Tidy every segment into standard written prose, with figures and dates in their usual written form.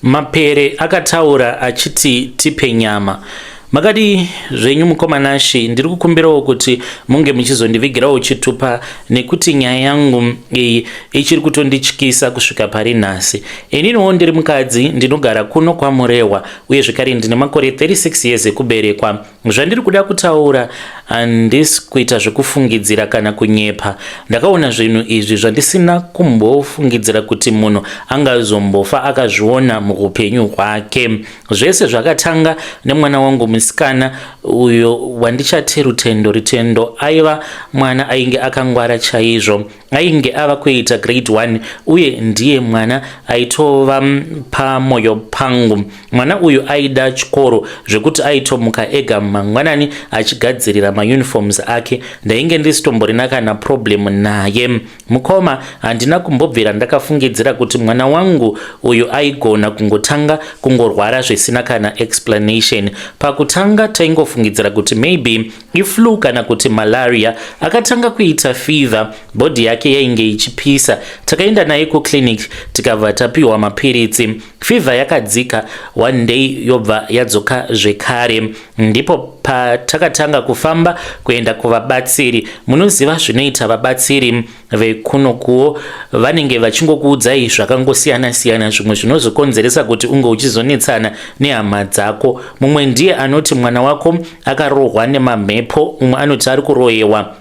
Mapere akataura achiti tipe nyama. Makadii zvenyu mukoma Nashy, ndiri kukumbirawo kuti munge muchizondivigirawo chitupa nekuti nyaya yangu iyi ichiri kutondityisa kusvika pari nhasi. Ininiwo ndiri mukadzi ndinogara kuno kwaMurehwa uye zvekare ndine makore 36 years ekuberekwa. Zvandiri kuda kutaura handisi kuita zvekufungidzira kana kunyepa. Ndakaona zvinhu izvi zvandisina kumbofungidzira kuti munhu angazombofa akazviona muupenyu hwake. Zvese zvakatanga nemwana wangu musikana uyo wandichati Rutendo. Rutendo aiva mwana ainge akangwara chaizvo. Ainge ava kuita grade 1 uye ndiye mwana aitova pamoyo pangu. Mwana uyu aida chikoro zvekuti aitomuka ega mangwanani achigadzirira mauniforms ake. Ndainge ndisitomborina kana problem naye. Mukoma, handina kumbobvira ndakafungidzira kuti mwana wangu uyu aigona kungotanga kungorwara zvisina kana explanation. Pakutanga taingofungidzira kuti maybe iflu kana kuti malaria. Akatanga kuita fever, body yake yainge ichipisa. Takaenda naye kuclinic tikabva tapiwa mapiritsi. Fever yakadzika one day yobva yadzoka zvekare. Ndipo patakatanga kufamba kuenda kuvabatsiri. Munoziva zvinoita vabatsiri vekunokuwo, vanenge vachingokuudzai zvakangosiyana siyana, zvimwe zvinozokonzeresa kuti unge uchizonetsana nehama dzako. Mumwe ndiye anoti mwana wako akarohwa nemamhepo, mumwe anoti ari kuroyewa,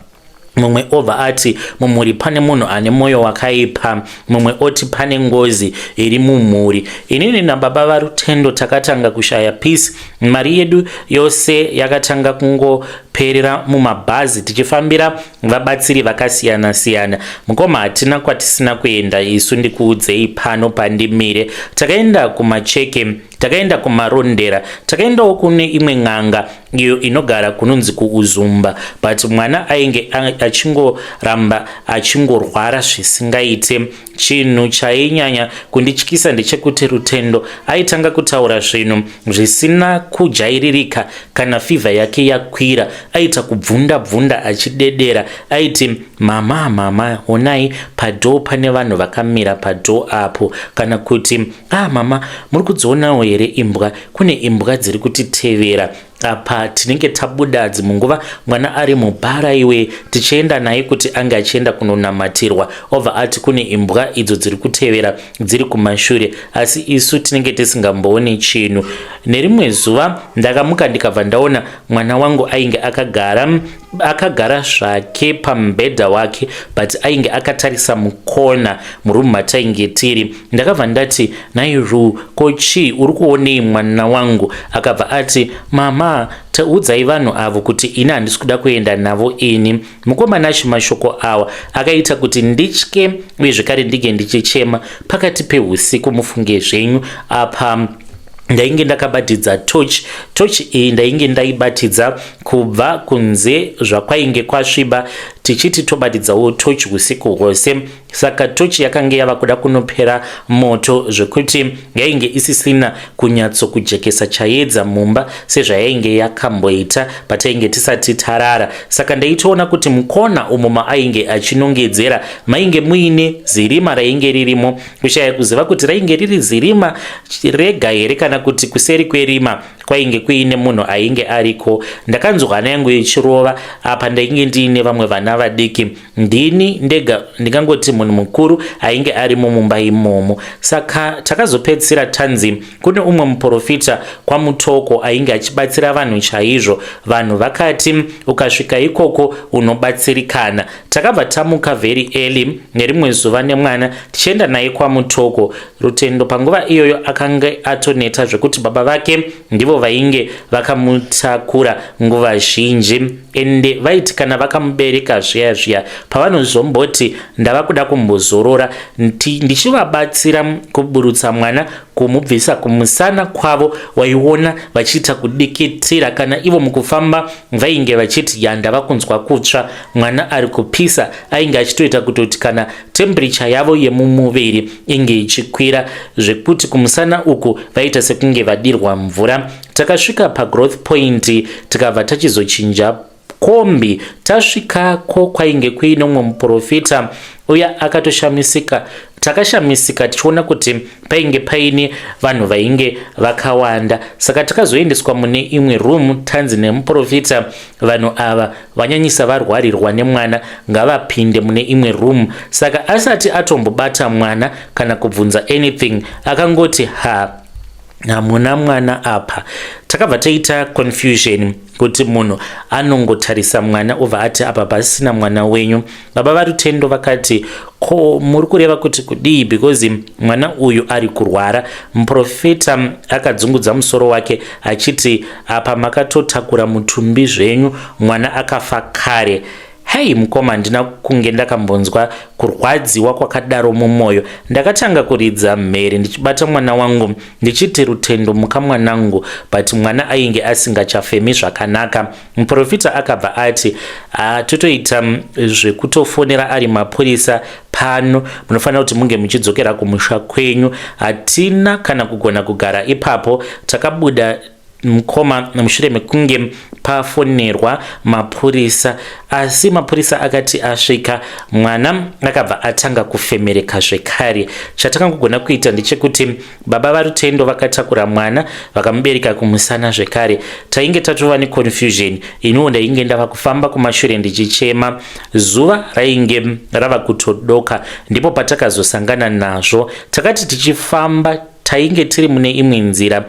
mumwe obva ati mumhuri pane munhu ane mwoyo wakaipa, mumwe oti pane ngozi iri mumhuri. Inini nababa vaRutendo takatanga kushaya peace. Mari yedu yose yakatanga kungoperera mumabhazi tichifambira vabatsiri vakasiyana siyana. Mukoma, hatina kwatisina kuenda isu, ndikuudzei pano pandimire. Takaenda kumacheke, takaenda kumarondera, takaendawo kune imwe n'anga iyo inogara kunonzi kuUzumba, but mwana ainge achingoramba achingorwara zvisingaite. Chinhu chainyanya kundityisa ndechekuti Rutendo aitanga kutaura zvinhu zvisina kujairirika kana fivha yake yakwira. Aita kubvunda bvunda achidedera. Aiti mama, mama, honai padhoo pane vanhu vakamira padhoo apo, kana kuti ah mama, muri kudzionawo here imbwa? Kune imbwa dziri kutitevera. Apa tinenge tabuda dzimunguva mwana ari mubhara iwe, tichienda naye kuti ange achienda kunonamatirwa, obva ati kune imbwa idzo dziri kutevera dziri kumashure, asi isu tinenge tisingambooni chinhu. Nerimwe zuva ndakamuka ndikabva ndaona mwana wangu ainge akagara akagara zvake pamubhedha wake, but ainge akatarisa mukona murumu matainge tiri. Ndakabva ndati, nhai Ru, ko chii, uri kuonei mwana wangu? Akabva ati, mama, udzai vanhu avo kuti ini handisi kuda kuenda navo ini. Mukoma Nashy, mashoko awa akaita kuti nditye uye zvekare ndinge ndichichema pakati pehusiku. Mufunge zvenyu, apa ndainge ndakabatidza torch. Torch iyi ndainge ndaibatidza kubva kunze zvakwainge kwasviba, tichiti tobatidzawo torch usiku hwose. Saka torch yakange yava kuda kunopera moto zvekuti yainge isisina kunyatsokujekesa chaedza mumba sezvayainge yakamboita patainge tisati tarara. Saka ndaitoona kuti mukona umo maainge achinongedzera mainge muine zirima rainge ririmo, kushaya kuziva kuti rainge riri zirima rega here kana kuti kuseri kwerima kwainge kuine munhu ainge ariko. Ndakanzwa hana yangu ichirova. Apa ndainge ndiine vamwe vana vadiki, ndini ndega ndingangoti munhu mukuru ainge arimo mumba imomo. Saka takazopedzisira tanzi kune umwe muprofita kwaMutoko ainge achibatsira vanhu chaizvo. Vanhu vakati ukasvika ikoko unobatsirikana. Takabva tamuka very early nerimwe zuva nemwana tichienda naye kwaMutoko. Rutendo panguva iyoyo akange atoneta zvekuti baba vake ndivo vainge vakamutakura nguva zhinji, ende vaiti kana vakamubereka zviya zviya pavanozomboti ndava kuda kumbozorora, ndichivabatsira kuburutsa mwana kumubvisa kumusana kwavo, waiona vachiita kudikitira. Kana ivo mukufamba vainge vachiti ya, ndava kunzwa kutsva, mwana ari kupisa. Ainge achitoita kutoti kana temperature yavo yemumuviri inge ichikwira zvekuti kumusana uku vaita sekunge vadirwa mvura. Takasvika pagrowth point tikabva tachizochinja kombi. Tasvikako kwainge kuine umwe muprofita uya akatoshamisika Takashamisika tichiona kuti painge paine vanhu vainge vakawanda, saka takazoendeswa mune imwe room tanzi nemuprofita vanhu ava vanyanyisa varwarirwa nemwana ngavapinde mune imwe room. Saka asati atombobata mwana kana kubvunza anything, akangoti ha, hamuna mwana apa. Takabva taita confusion kuti munhu anongotarisa mwana obva ati apa pasina mwana wenyu. Baba vaRutendo vakati, "Ko muri kureva kuti kudii? Because mwana uyu ari kurwara." Muprofita akadzungudza musoro wake achiti, "Apa makatotakura mutumbi zvenyu, mwana akafa kare." Hei mukoma, handina kunge ndakambonzwa kurwadziwa kwakadaro mumwoyo. Ndakatanga kuridza mhere ndichibata mwana wangu ndichiti, "Rutendo, muka mwanangu." But mwana ainge asingachafemi zvakanaka. Muprofita akabva ati, "Totoita zvekutofonera ari mapurisa pano, munofanira kuti munge muchidzokera kumusha kwenyu." Hatina kana kugona kugara ipapo, takabuda mukoma mushure mekunge pafonerwa mapurisa. Asi mapurisa akati asvika, mwana akabva atanga kufemereka zvekare. Chatakangogona kuita ndechekuti baba vaRutendo vakatakura mwana vakamubereka kumusana zvekare. Tainge tatova neconfusion. Iniwo ndainge ndava kufamba kumashure ndichichema. Zuva rainge rava kutodoka ndipo patakazosangana nazvo. Takati tichifamba, tainge tiri mune imwe nzira,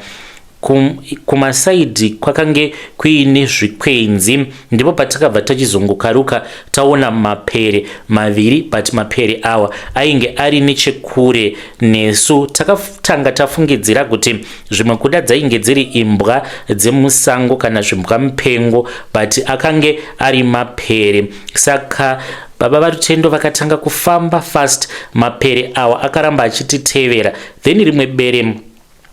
kumasaidhi kwakange kuine zvikwenzi, ndipo patakabva tachizongokaruka taona mapere maviri, but mapere awa ainge ari nechekure nesu. Takatanga tafungidzira kuti zvimwe kuda dzainge dziri imbwa dzemusango kana zvimbwa mupengo, but akange ari mapere. Saka baba vaRutendo vakatanga kufamba fast, mapere awa akaramba achititevera. Then rimwe bere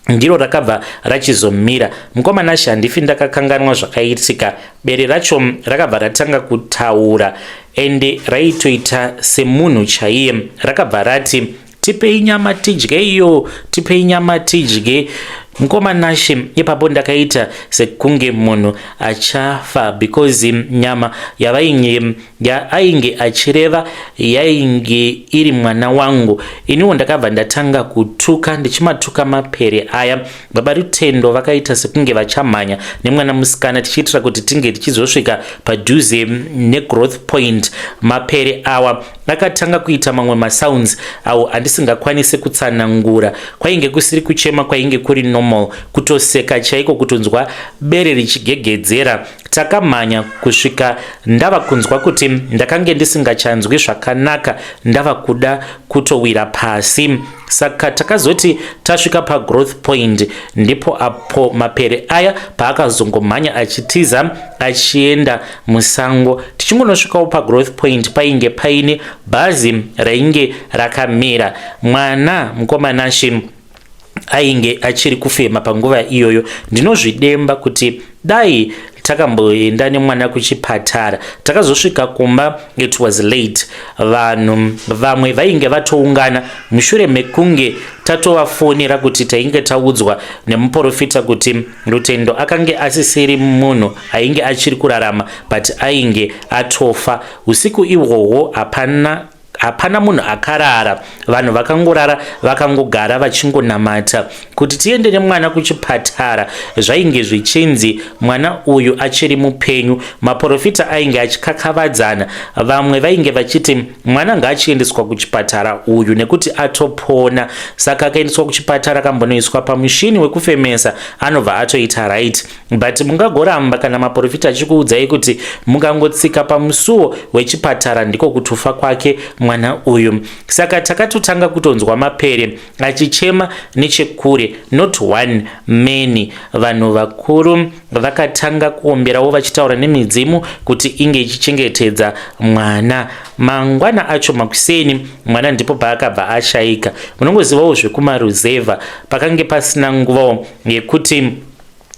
ndiro rakabva rachizomira. Mukoma Nashe, handifi ndakakanganwa zvakaitika. Bere racho rakabva ratanga kutaura, ende raitoita semunhu chaiye. Rakabva rati, "Tipei nyama tidye iyo, tipei nyama tidye." Mukoma Nashe, ipapo ndakaita sekunge munhu achafa, because nyama yavainge yaainge achireva yainge iri mwana wangu. Iniwo ndakabva ndatanga kutuka, ndichimatuka mapere aya. Baba Rutendo vakaita sekunge vachamhanya nemwana musikana, tichiitira kuti tinge tichizosvika padhuze negrowth point. Mapere awa akatanga kuita mamwe masounds awo andisingakwanisi kutsanangura. Kwainge kusiri kuchema, kwainge kuri normal, kutoseka chaiko, kutonzwa bere richigegedzera. Takamhanya kusvika ndava kunzwa kuti ndakange ndisingachanzwi zvakanaka, ndava kuda kutowira pasi. Saka takazoti tasvika pagrowth point, ndipo apo mapere aya paakazongomhanya achitiza achienda musango. Tichingonosvikawo pagrowth point, painge paine bhazi rainge rakamira. Mwana, mukoma Nashe, ainge achiri kufema panguva iyoyo. Ndinozvidemba kuti dai takamboenda nemwana kuchipatara. Takazosvika kumba, it was late. Vanhu vamwe vainge vatoungana mushure mekunge tatovafonera kuti tainge taudzwa nemuprofita kuti Rutendo akange asisiri munhu ainge achiri kurarama, but ainge atofa. Usiku ihwohwo hapana munhu akarara, vanhu vakangorara vakangogara vachingonamata kuti tiende nemwana kuchipatara. Zvainge zvichinzi mwana uyu achiri mupenyu. Maprofita ainge achikakavadzana, vamwe vainge vachiti mwana ngaachiendeswa kuchipatara uyu nekuti atopona, saka akaendeswa kuchipatara akambonoiswa pamushini wekufemesa anobva atoita right. But mungagoramba kana maprofita achikuudzai kuti mungangotsika pamusuwo wechipatara ndiko kutofa kwake mwana uyu. Saka takatotanga kutonzwa mapere achichema nechekure, not one, many. Vanhu vakuru vakatanga kuomberawo vachitaura nemidzimu kuti inge ichichengetedza mwana. Mangwana acho makuseni, mwana ndipo paakabva ashayika. Munongozivawo zvekumaruzevha, pakange pasina nguvawo yekuti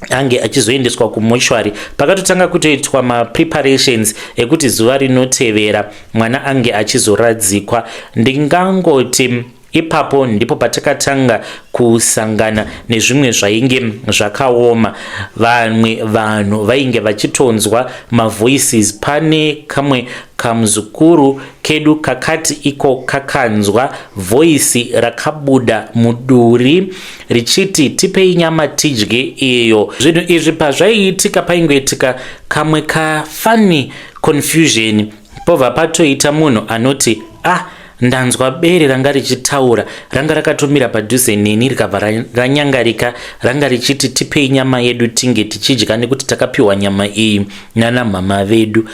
ange achizoendeswa kumochwari. Pakatotanga kutoitwa mapreparations ekuti zuva rinotevera mwana ange achizoradzikwa. Ndingangoti Ipapo ndipo patakatanga kusangana nezvimwe zvainge zvakaoma. Vamwe vanhu vainge vachitonzwa mavoices. Pane kamwe kamuzukuru kedu kakati iko kakanzwa voice rakabuda muduri richiti tipei nyama tidye iyo. Zvinhu izvi pazvaiitika paingoitika kamwe kafunny confusion pobva patoita munhu anoti ah ndanzwa bere ranga richitaura ranga rakatomira padhuze neni rikabva ranyangarika ranga richiti tipei nyama yedu tinge tichidya nekuti takapiwa nyama iyi nana mhama vedu.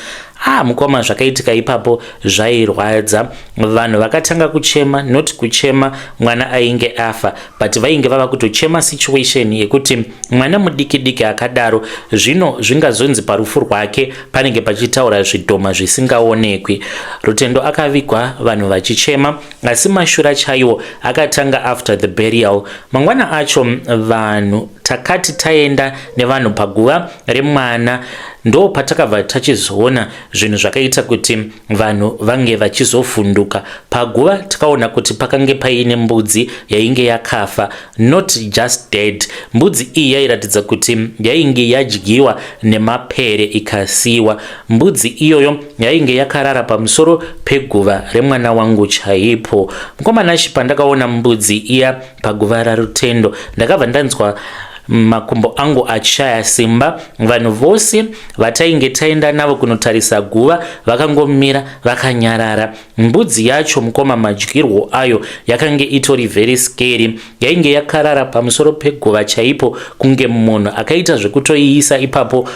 Ah mukoma, zvakaitika ipapo zvairwadza. Vanhu vakatanga kuchema, not kuchema mwana ainge afa, but vainge vava kutochema situation yekuti mwana mudiki diki akadaro zvino zvingazonzi parufu rwake panenge pachitaura zvidhoma zvisingaonekwi. Rutendo akavigwa vanhu vachichema, asi mashura chaiwo akatanga after the burial. Mangwana acho vanhu takati taenda nevanhu paguva remwana, ndo patakabva tachizoona zvinhu zvakaita kuti vanhu vange vachizovhunduka. Paguva takaona kuti pakange paine mbudzi yainge yakafa, not just dead. Mbudzi iyi yairatidza kuti yainge yadyiwa nemapere ikasiyiwa. Mbudzi iyoyo yainge yakarara pamusoro peguva remwana wangu chaipo. Mukomanashi, pandakaona mbudzi iya paguva raRutendo, ndakabva ndanzwa makumbo angu achishaya simba. Vanhu vose vatainge taenda navo kunotarisa guva vakangomira vakanyarara. Mbudzi yacho mukoma, madyirwo ayo yakange itori very scary. Yainge yakarara pamusoro peguva chaipo kunge munhu akaita zvekutoiisa ipapo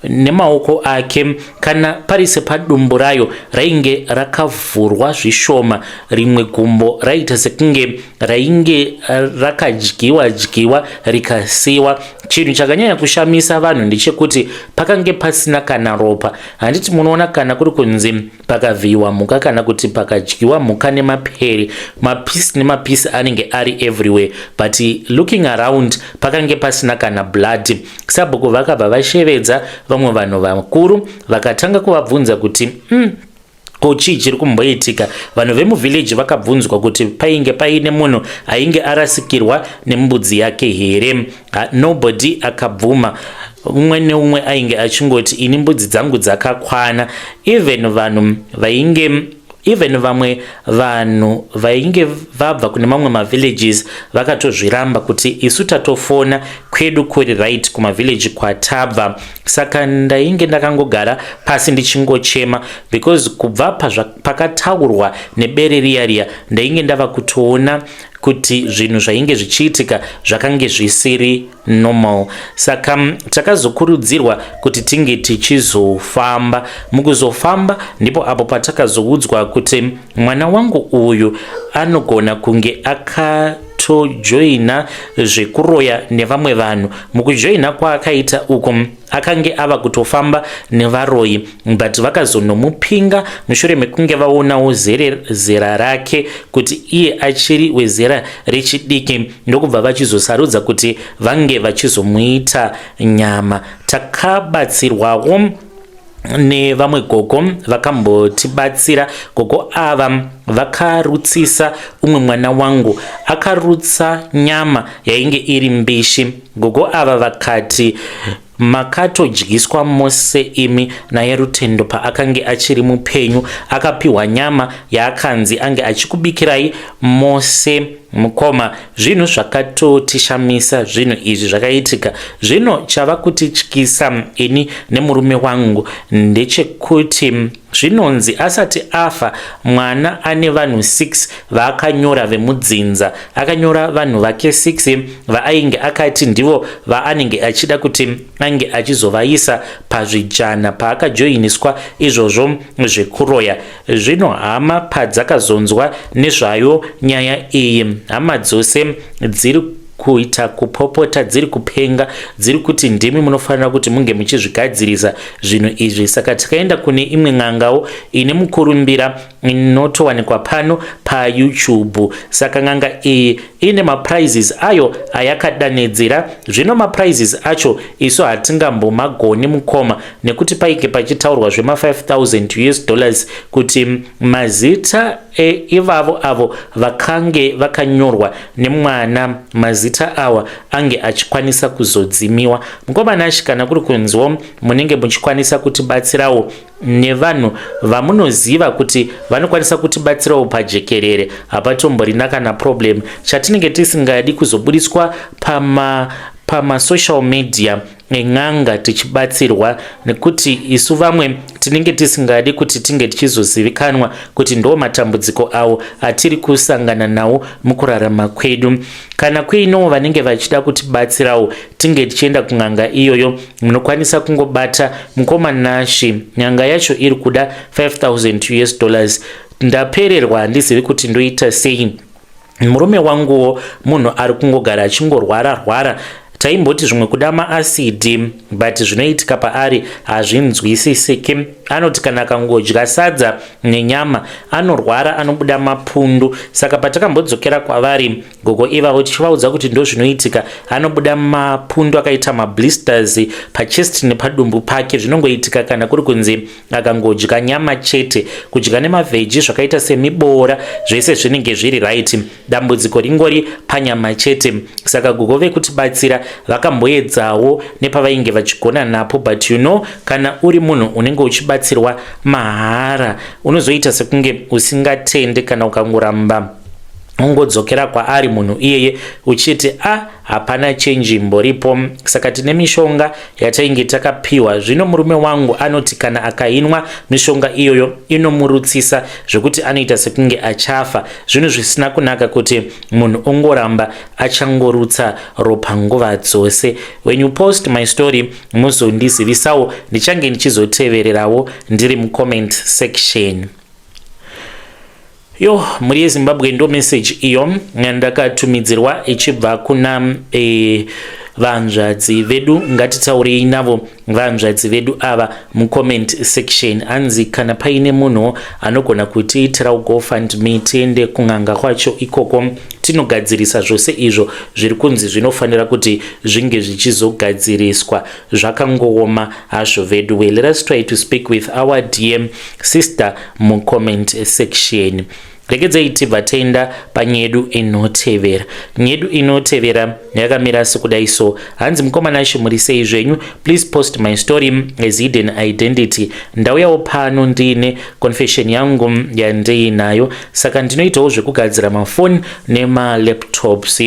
nemaoko ake. Kana pari sepadumbu rayo rainge rakavhurwa zvishoma, rimwe gumbo raita sekunge rainge rakadyiwa dyiwa rikasiyiwa. Chinhu chakanyanya kushamisa vanhu ndechekuti pakange pasina kana ropa. Handiti munoona kana kuri kunzi pakavhiyiwa mhuka kana kuti pakadyiwa mhuka nemapere, mapisi nemapisi anenge ari everywhere, but looking around pakange pasina kana blood. Sabhuku vakabva vashevedza vamwe vanhu vakuru, vakatanga kuvabvunza kuti ko chii chiri kumboitika. Vanhu vemuvhileji vakabvunzwa kuti painge paine munhu ainge arasikirwa nembudzi yake here. Nobody akabvuma. Umwe neumwe ainge achingoti ini mbudzi dzangu dzakakwana. Even vanhu vainge even vamwe vanhu vainge vabva kune mamwe mavillages vakatozviramba kuti isu tatofona kwedu kuri right kumavillage kwatabva. Saka ndainge ndakangogara pasi ndichingochema because kubva pakataurwa nebere riya riya ndainge ndava kutoona kuti zvinhu zvainge zvichiitika zvakange zvisiri normal. Saka takazokurudzirwa kuti tinge tichizofamba. Mukuzofamba ndipo apo patakazoudzwa kuti mwana wangu uyu anogona kunge akatojoina zvekuroya nevamwe vanhu. Mukujoina kwaakaita uku akange ava kutofamba nevaroyi, but vakazonomupinga mushure mekunge vaonawo zera rake kuti iye achiri wezera rechidiki, ndokubva vachizosarudza kuti vange vachizomuita nyama. Takabatsirwawo nevamwe gogo vakambotibatsira. Gogo ava vakarutsisa umwe mwana wangu, akarutsa nyama yainge iri mbishi. Gogo ava vakati, "Makatodyiswa mose imi naye Rutendo paakange achiri mupenyu. Akapiwa nyama yaakanzi ange achikubikirai mose." Mukoma, zvinhu zvakatotishamisa zvinhu izvi zvakaitika. Zvino chava kutityisa ini nemurume wangu ndechekuti zvinonzi asati afa mwana ane vanhu 6 vaakanyora vemudzinza. Akanyora vanhu vake 6 vaainge akati ndivo vaanenge achida kuti ange achizovaisa pazvijana paakajoiniswa izvozvo zvekuroya. Zvino hama padzakazonzwa nezvayo nyaya iyi, hama dzose dziri kuita kupopota, dziri kupenga, dziri kuti ndimi munofanira kuti munge muchizvigadzirisa zvinhu izvi. Saka tikaenda kune imwe n'angawo ine mukurumbira. Inotowanikwa pano paYouTube. Saka n'anga iyi ine maprices ayo ayakadanidzira. Zvino maprices acho isu hatingambomagoni, mukoma, nekuti painge pachitaurwa zvema5,000 US dollars kuti mazita ivavo avo vakange vakanyorwa nemwana, mazita awa ange achikwanisa kuzodzimiwa. Mukoma Nashi, kana kuri kunziwo munenge muchikwanisa kutibatsirawo nevanhu vamunoziva kuti vanokwanisa kutibatsirawo pajekerere, hapatomborina kana problem. Chatinenge tisingadi kuzobudiswa pamasocial media en'anga tichibatsirwa, nekuti isu vamwe tinenge tisingadi kuti tinge tichizozivikanwa kuti ndo matambudziko avo atiri kusangana nawo mukurarama kwedu. Kana kuinewo vanenge vachida kutibatsirawo tinge tichienda kun'anga iyoyo, munokwanisa kungobata mukoma Nashi. N'anga yacho iri kuda 5000 US dollars. Ndapererwa, handizivi kuti ndoita sei. Murume wanguwo munhu ari kungogara achingorwara rwara. Taimboti zvimwe kuda maacid, but zvinoitika paari hazvinzwisisiki. Anoti kana akangodya sadza nenyama anorwara, anobuda mapundu. Saka patakambodzokera kwavari gogo ivavo tichivaudza kuti ndo zvinoitika, anobuda mapundu akaita mablisters pachest nepadumbu pake, zvinongoitika kana kuri kunzi akangodya nyama chete. Kudya nemaveggie zvakaita semiboora, zvese zvinenge zviri right, dambudziko ringori panyama chete. Saka gogo vekutibatsira vakamboedzawo nepavainge vachigona napo, but kana uri munhu unenge uchibatsirwa mahara, unozoita sekunge usingatende kana ukangoramba ungodzokera kwaari munhu iyeye uchiti a ah, hapana change imboripo. Saka tine mishonga yatainge takapiwa. Zvino murume wangu anoti kana akainwa mishonga iyoyo inomurutsisa zvekuti anoita sekunge achafa. Zvinhu zvisina kunaka kuti munhu ongoramba achangorutsa ropa nguva dzose. When you post my story, muzondizivisawo, ndichange ndichizotevererawo ndiri mucomment section. Yo, mhuri yeZimbabwe, ndo message iyo yandakatumidzirwa ichibva kuna vanzvadzi vedu. Ngatitaurei navo vanzvadzi vedu ava mucomment section. Anzi kana paine munhu anogona kutiitira GoFundMe, tiende kun'anga kwacho ikoko, tinogadzirisa zvose izvo zviri kunzi zvinofanira kuti zvinge zvichizogadziriswa. Zvakangooma hazvo vedu we. Let us try to speak with our dear sister mucomment section. Regedzei tibva taenda panyedu inotevera. Nyedu inotevera yakamira sekudai so. Hanzi, "Mukoma Nashe, muri sei zvenyu? Please post my story as hidden identity. Ndauyawo pano ndiine confession yangu yandiinayo. Saka ndinoitawo zvekugadzira mafoni nemalaptops.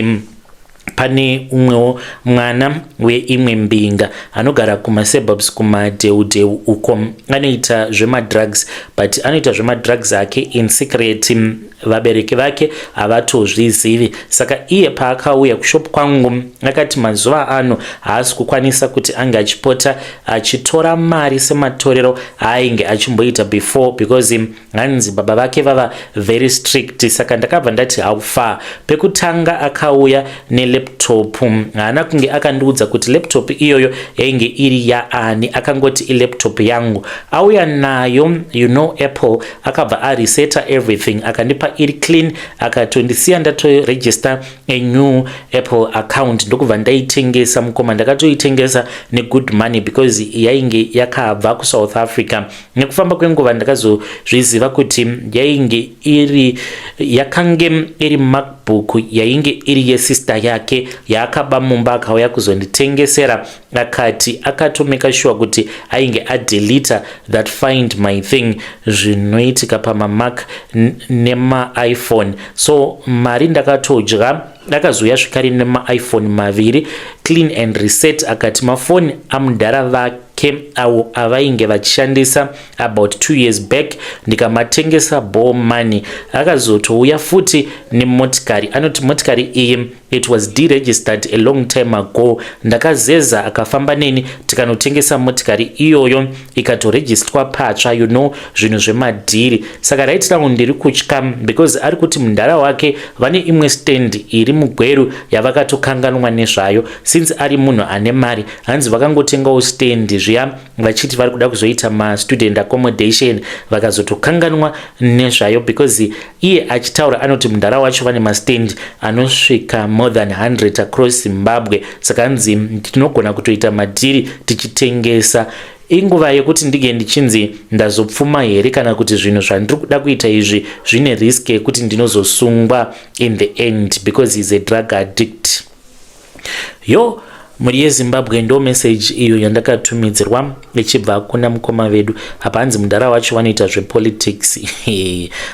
Pane umwewo mwana weimwe mbinga anogara kumasuburbs, kumadheudheu uko. Anoita zvemadrugs, but anoita zvemadrugs ake in secret. Vabereki vake havatozvizivi. Saka iye paakauya kushop kwangu akati mazuva ano haasi kukwanisa kuti ange achipota achitora mari sematorero aainge achimboita before, because hanzi baba vake vava very strict. Saka ndakabva ndati, 'How far?' Pekutanga akauya nelaptop. Haana kunge akandiudza kuti laptop iyoyo yainge iri yaani, akangoti ilaptop yangu. Auya nayo, Apple, akabva areseta everything, akandipa iri clean, akatondisiya ndatoregister a new Apple account, ndokubva ndaitengesa. Mukoma, ndakatoitengesa negood money because yainge yakabva kuSouth Africa. Nekufamba kwenguva ndakazozviziva kuti yainge iri yakange iri MacBook yainge iri yesister yake yaakaba mumba, akauya kuzonditengesera. Akati akatomeka sure kuti ainge adelita that Find My thing, zvinoitika pamamac nemaiPhone. So mari ndakatodya. Akazouya zvekare nemaiPhone maviri, clean and reset. Akati mafoni amudhara vake avo avainge vachishandisa about 2 years back, ndikamatengesa bo money. Akazotouya futi nemotikari. Anoti motikari iyi It was deregistered a long time ago. Ndakazeza akafamba neni tikanotengesa motikari iyoyo, ikatorejistwa patsva, zvinhu zvemadhiri. Saka right now ndiri kutya because ari kuti mundara wake vane imwe stand iri muGweru yavakatokanganwa nezvayo. Since ari munhu ane mari, hanzi vakangotengawo stand zviya vachiti vari kuda kuzoita mastudent accommodation, vakazotokanganwa nezvayo, because iye achitaura anoti mundara wacho vane mastand anosvika more than 100 across Zimbabwe. Saka hanzi tinogona kutoita madhiri tichitengesa. Inguva yekuti ndinge ndichinzi ndazopfuma here, kana kuti zvinhu zvandiri kuda kuita izvi zvine risk yekuti ndinozosungwa in the end, because is a drug addict? Yo, mhuri yeZimbabwe, ndo message iyo yandakatumidzirwa ichibva kuna mukoma vedu. Apa hanzi mudhara wacho vanoita zvepolitics.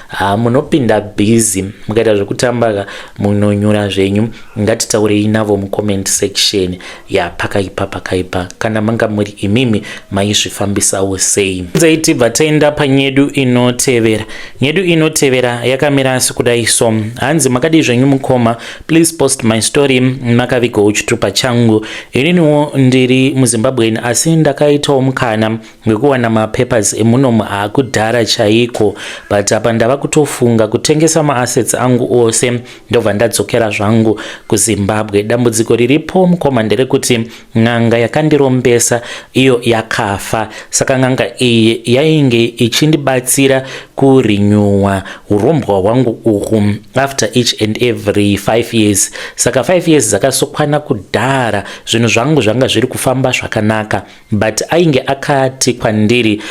Ha, munopinda busy mukaita zvekutamba, munonyura zvenyu. Ngatitaurei navo mucomment section. Ya, pakaipa, pakaipa. Kana manga muri imimi, maizvifambisawo sei? Nzei tibva taenda panyedu inotevera. Nyedu inotevera yakamira asi kudai so. Hanzi, "Makadii zvenyu mukoma? Please post my story, makavigawo chitupa changu. Ininiwo ndiri muZimbabweni, asi ndakaitawo mukana wekuwana mapapers emunomu akudhara chaiko, but apa ndava kutofunga kutengesa maassets angu ose, ndobva ndadzokera zvangu kuZimbabwe. Dambudziko riripo mukoma nderekuti n'anga yakandirombesa iyo yakafa. Saka n'anga iyi yainge ichindibatsira kurenewa urombwa hwangu uhu after each and every 5 years. Saka 5 years dzakasokwana kudhara, zvinhu zvangu zvanga zviri kufamba zvakanaka, but ainge akati kwandiri,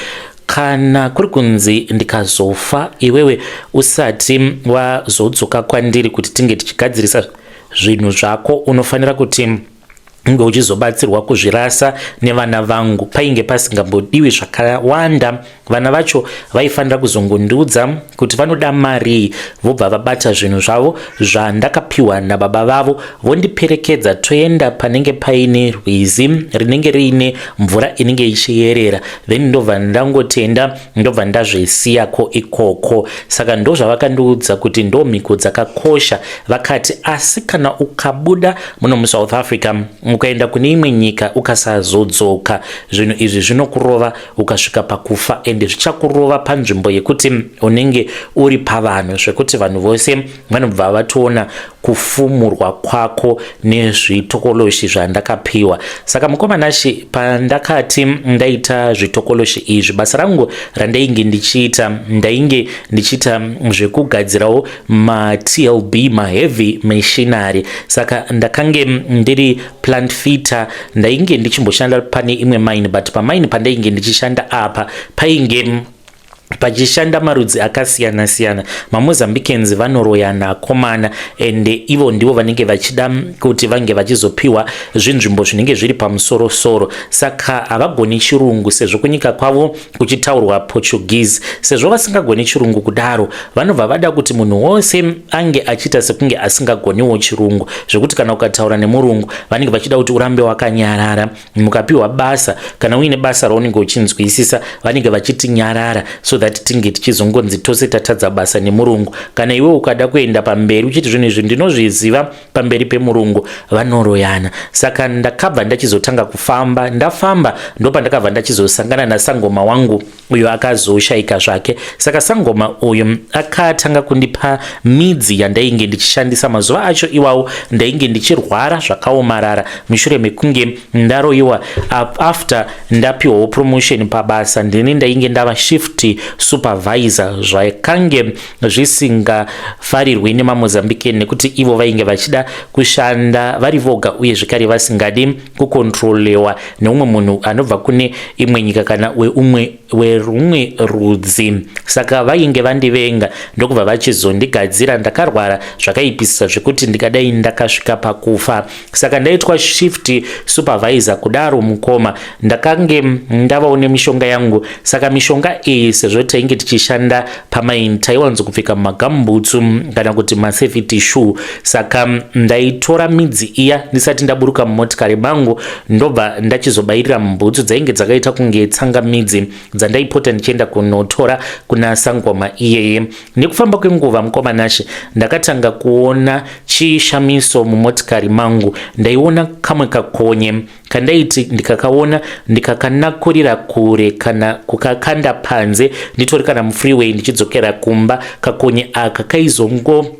kana kuri kunzi ndikazofa iwewe usati wazodzoka kwandiri kuti tinge tichigadzirisa zvinhu zvako, unofanira kuti unge uchizobatsirwa kuzvirasa nevana vangu. Painge pasingambodiwi zvakawanda. Vana vacho vaifanira kuzongondiudza kuti vanoda mari, vobva vabata zvinhu zvavo zvandakapiwa nababa vavo, vondiperekedza, toenda panenge paine rwizi rinenge riine mvura inenge ichiyerera, then ndobva ndangotenda, ndobva ndazvisiyako ikoko. Saka ndo zvavakandiudza kuti ndo mhiko dzakakosha. Vakati asi kana ukabuda muno muSouth Africa ukaenda kune imwe nyika ukasazodzoka, zvinhu izvi zvinokurova ukasvika pakufa, ende zvichakurova panzvimbo yekuti unenge uri pavanhu, zvekuti vanhu vose vanobva vatoona kufumurwa kwako nezvitokoloshi zvandakapiwa. Saka mukoma Nashi, pandakati ndaita zvitokoloshi izvi, basa rangu randainge ndichiita, ndainge ndichiita zvekugadzirawo maTLB, maheavy machinery. Saka ndakange ndiri plant fitter. Ndainge ndichimboshanda pane imwe mine, but pamine pandainge ndichishanda apa painge pachishanda marudzi akasiyana siyana. MaMozambicans vanoroyana akomana, ende ivo ndivo vanenge vachida kuti vange vachizopiwa zvinzvimbo zvinenge zviri pamusorosoro. Saka havagoni chirungu, sezvo kunyika kwavo kuchitaurwa Portuguese. Sezvo vasingagoni chirungu kudaro, vanobva vada kuti munhu wose ange achiita sekunge asingagoniwo chirungu, zvekuti kana ukataura nemurungu vanenge vachida kuti urambe wakanyarara. Mukapiwa basa, kana uine basa raunenge uchinzwisisa, vanenge vachiti nyarara, so that tinge tichizongonzi tose tatadza basa nemurungu. Kana iwe ukada kuenda pamberi uchiti zvinhu izvi ndinozviziva pamberi pemurungu, vanoroyana. Saka ndakabva ndachizotanga kufamba. Ndafamba, ndopandakabva ndachizosangana nasangoma wangu uyo akazoshayika zvake. Saka sangoma uyu akatanga kundipa midzi yandainge ndichishandisa mazuva acho iwawo. Ndainge ndichirwara zvakaomarara mushure mekunge ndaroyiwa, after ndapiwawo promotion pabasa. Ndini ndainge ndava shift supervisor, zvakange zvisingafarirwi nemaMozambican, nekuti ivo vainge vachida kushanda vari voga, uye zvekare vasingadi kukontrolewa neumwe munhu anobva kune imwe nyika kana weumwe werumwe rudzi. Saka vainge vandivenga, ndokubva vachizondigadzira. Ndakarwara zvakaipisisa zvekuti ndikadai ndakasvika pakufa. Saka ndaitwa shift supervisor kudaro, mukoma, ndakange ndavawo nemishonga yangu. Saka mishonga iyi, sezvo Sezvo tainge tichishanda pamaini, taiwanzo kupfeka magambutsu kana kuti masafety shoe. Saka ndaitora midzi iya ndisati ndaburuka mumotikari mangu, ndobva ndachizobayirira mubhutsu dzainge dzakaita kunge tsangamidzi dzandaipota ndichienda kunotora kuna sangoma iyeye. Nekufamba kwenguva, mukoma Nashe, ndakatanga kuona chishamiso mumotikari mangu. Ndaiona kamwe kakonye kandaiti ndikakaona, ndikakanakurira kure kana kukakanda panze, nditori kana mufreeway ndichidzokera kumba, kakonye aka kaizongo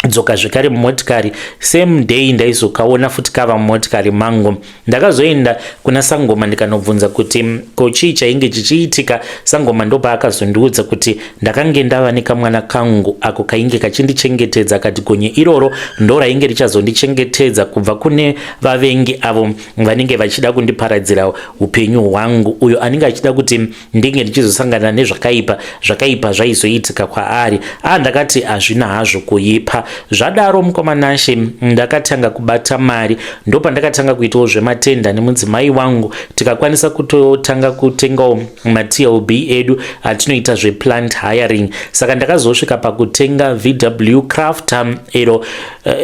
dzoka zvekare mumotikari. Same day ndaizokaona futi kava mumotikari mangu. Ndakazoenda kuna sangoma ndikanobvunza kuti ko chii chainge chichiitika. Sangoma ndopaakazondiudza kuti ndakange ndava nekamwana kangu ako kainge kachindichengetedza, kati gonye iroro ndo rainge richazondichengetedza kubva kune vavengi avo vanenge vachida kundiparadzira upenyu hwangu. Uyo anenge achida kuti ndinge ndichizosangana nezvakaipa, zvakaipa zvaizoitika kwaari. A, ndakati hazvina hazvo kuipa. Zvadaro, mukoma Nashe, ndakatanga kubata mari. Ndopandakatanga kuitawo zvematenda nemudzimai wangu, tikakwanisa kutotanga kutengawo maTLB edu atinoita zveplant hiring. Saka ndakazosvika pakutenga VW Crafter iro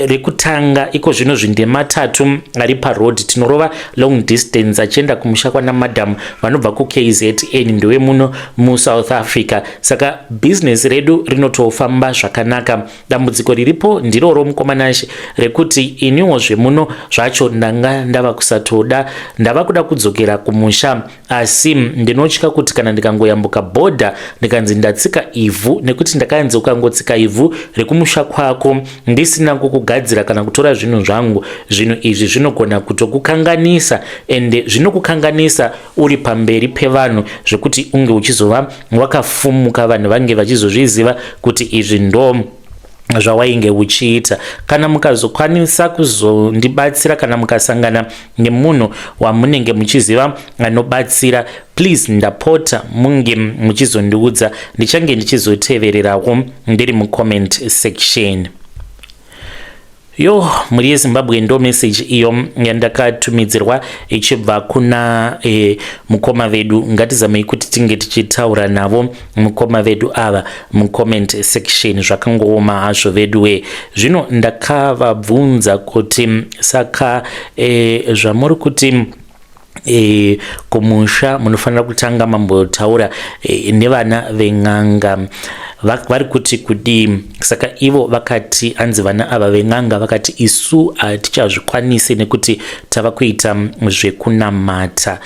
rekutanga. Iko zvino zvindematatu ari paroad, tinorova long distance achienda kumusha kwana madam vanobva kuKZN, ndewe muno muSouth Africa. Saka bhizinesi redu rinotofamba zvakanaka. Dambudziko riripo ndiroro, mukoma Nashe, rekuti iniwo zvemuno zvacho ndanga ndava kusatoda. Ndava kuda kudzokera kumusha, asi ndinotya kuti kana ndikangoyambuka bhodha, ndikanzi ndatsika ivhu, nekuti ndakanzi ukangotsika ivhu rekumusha kwako ndisina kukugadzira kana kutora zvinhu zvangu, zvinhu izvi zvinogona kutokukanganisa, ende zvinokukanganisa uri pamberi pevanhu, zvekuti unge uchizova wakafumuka, vanhu vange vachizozviziva kuti izvi ndo zvawainge uchiita. Kana mukazokwanisa kuzondibatsira, kana mukasangana nemunhu wamunenge muchiziva anobatsira, please, ndapota, munge muchizondiudza. Ndichange ndichizotevererawo ndiri mucomment section. Yo, mhuri yeZimbabwe, ndo meseji iyo yandakatumidzirwa ichibva kuna mukoma vedu. Ngatizamei kuti tinge tichitaura navo mukoma vedu ava mucomment section. Zvakangooma hazvo vedu we. Zvino ndakavabvunza kuti saka zvamuri kuti kumusha munofanira kutanga mambotaura nevana ven'anga, vari kuti kudii? Saka ivo vakati, anzi vana ava ven'anga vakati, isu hatichazvikwanisi nekuti tava kuita zvekunamata.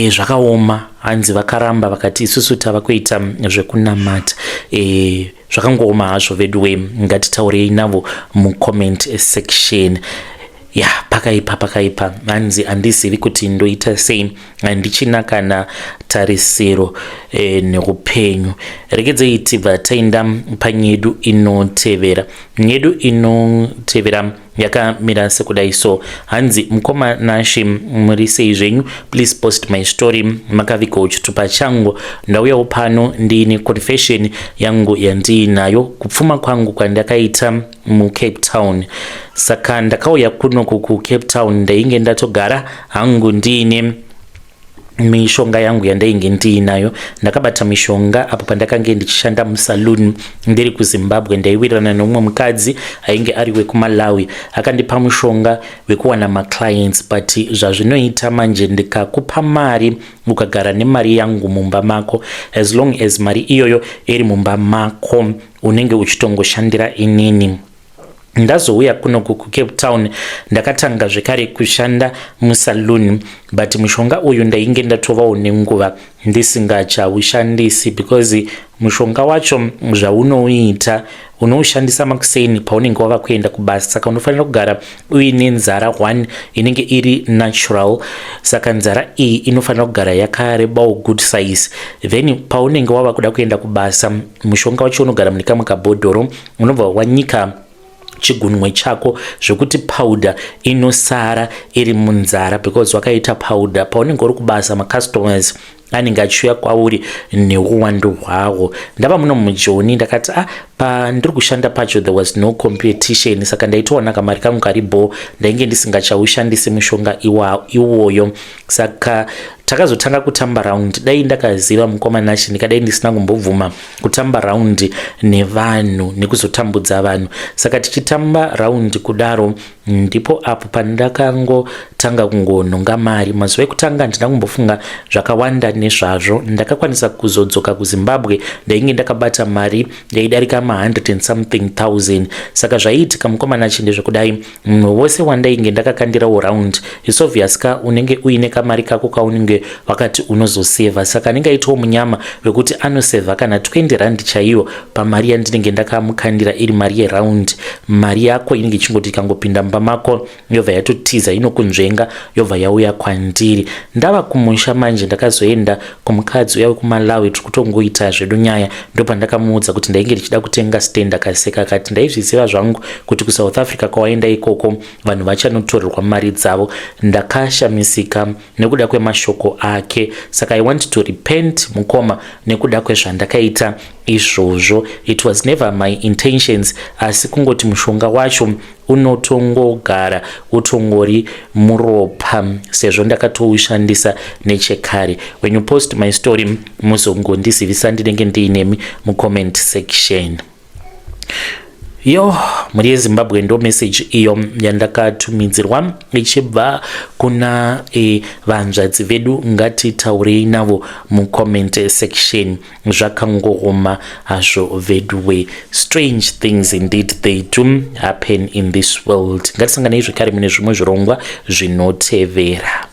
Zvakaoma. Hanzi vakaramba, vakati isusu tava kuita zvekunamata. Zvakangooma hazvo vedu we. Ngatitaurei navo mucomment section. Ya, pakaipa, pakaipa. Hanzi handizivi kuti ndoita sei, handichina kana tarisiro neupenyu. Regedzei tibva taenda panyedu inotevera. Nyedu inotevera yakamira sekudai so. Hanzi, mukoma Nashe, muri sei zvenyu? Please post my story. Makavigawo chitupa changu. Ndauyawo pano ndiine confession yangu yandiinayo, kupfuma kwangu kwandakaita muCape Town. Saka ndakauya kunoku kuCape Town, ndainge ndatogara hangu ndiine mishonga yangu yandainge ndiinayo. Ndakabata mishonga apo pandakange ndichishanda musaloon ndiri kuZimbabwe. Ndaiwirirana neumwe mukadzi ainge ari wekuMalawi, akandipa mushonga wekuwana maclients. But zvazvinoita manje, ndikakupa mari, ukagara nemari yangu mumba mako, as long as mari iyoyo iri mumba mako, unenge uchitongoshandira inini. Ndazouya kunoku kuCape Town, ndakatanga zvekare kushanda musaloon, but mushonga uyu ndainge ndatovawo nenguva ndisingachaushandisi, because mushonga wacho zvaunouita, unoushandisa makuseni paunenge wava kuenda kubasa. Saka unofanira kugara uine nzara one inenge iri natural. Saka nzara iyi inofanira kugara yakarebawo, good size. Then paunenge wava kuda kuenda kubasa, mushonga wacho unogara mune kamwe kabhodhoro. Unobva wanyika chigunwe chako zvekuti powder inosara iri munzara, because wakaita powder, paunenge uri kubasa macustomers anenge achiuya kwauri neuwandu hwawo. Ndava muno muJoni, ndakati, ah, Pandiri kushanda pacho there was no competition, saka ndaitowana kamari kangu karibo. Ndainge ndisingachaushandisi mushonga iwoyo. Saka takazotanga kutamba round. Dai ndakaziva, mukoma Nashe, ndikadai ndisina kumbobvuma kutamba round nevanhu nekuzotambudza vanhu. Saka tichitamba round kudaro, ndipo apo pandakangotanga kungonhonga mari. Mazuva ekutanga handina kumbofunga zvakawanda nezvazvo. Ndakakwanisa kuzodzoka kuZimbabwe ndainge ndakabata mari yaidarika ma100 and something thousand. Saka zvaiitika, mukoma Nashe, ndezvekudai: mumwe wose wandainge ndakakandirawo round, it's obvious ka, unenge uine kamari kako kaunenge wakati unozosevha. Saka anenge aitawo munyama wekuti anosevha kana 20 rand chaiyo pamari yandinenge ndakamukandira iri mari yeround. Mari yako inenge ichingoti ikangopinda mumba mako, yobva yatotiza, inokunzvenga, yobva yauya kwandiri. Ndava kumusha manje, ndakazoenda kumukadzi uya wekuMalawi. Tiri kutongoita zvedu nyaya, ndopandakamuudza kuti ndainge ndichida kutenga stand. Akaseka akati, "Ndaizviziva zvangu kuti kuSouth Africa kwawaenda ikoko vanhu vachanotorerwa mari dzavo." Ndakashamisika nekuda kwemashoko ake. Saka I want to repent, mukoma, nekuda kwezvandakaita izvozvo. It was never my intentions, asi kungoti mushonga wacho unotongogara utongori muropa sezvo ndakatoushandisa nechekare. When you post my story, muzongondizivisa, ndinenge ndiinemi mucomment section. Yo, mhuri yeZimbabwe, ndo message iyo yandakatumidzirwa ichibva kuna vanzvadzi vedu. Ngatitaurei navo mucomment section. Zvakangooma hazvo veduwe. Strange things indeed, they do happen in this world. Ngatisanganei zvekare mune zvimwe zvirongwa zvinotevera.